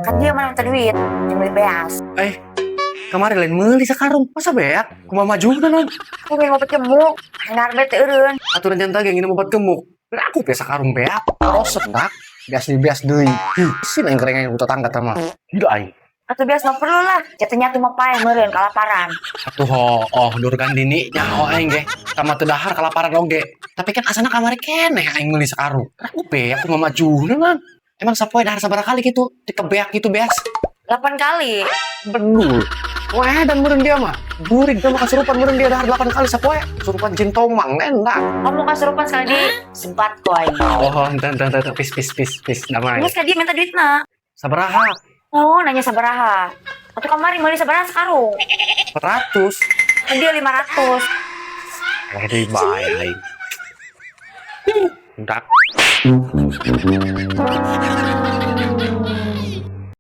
Kan dia mana minta duit, yang beli beas. Eh, kemarin lain meuli sakarung. Masa beak? Kumaha majuna, Non? Aku pengen obat gemuk, hengar bete eureun. Aturan jantan yang ini obat gemuk. Aku biasa karung beak. Rosek dak. Beas di beas deui. Hih, sih aing kerengeng ku tetangga tama. Gila aing. Atuh beas mah perlu lah. Jatuhnya tuh mah paeh meureun kalaparan. Atuh ho, oh Durgandini nyaho aing ge. Tama teu dahar kalaparan oge. Tapi kan asana kamari keneh aing meuli sakarung. Aku beak kumaha majuna, Man? Emang sapoe dahar sabaraha kali gitu? Dikebeak gitu beas. 8 kali. Bedul. Wah, dan meureun dia mah. Burik dia mah kasurupan meureun dia dahar 8 kali sapoe. Kasurupan jin tomang enak. Kamu kasurupan sekali di sebat ku aing. Oh, ente ente ente pis pis pis pis damai. Geus ka dia minta duit na. Sabaraha? Oh, nanya sabaraha. Atuh kamari meuli sabaraha sakarung? 400. Kan dia 500. Eh, deui bae aing. Dak.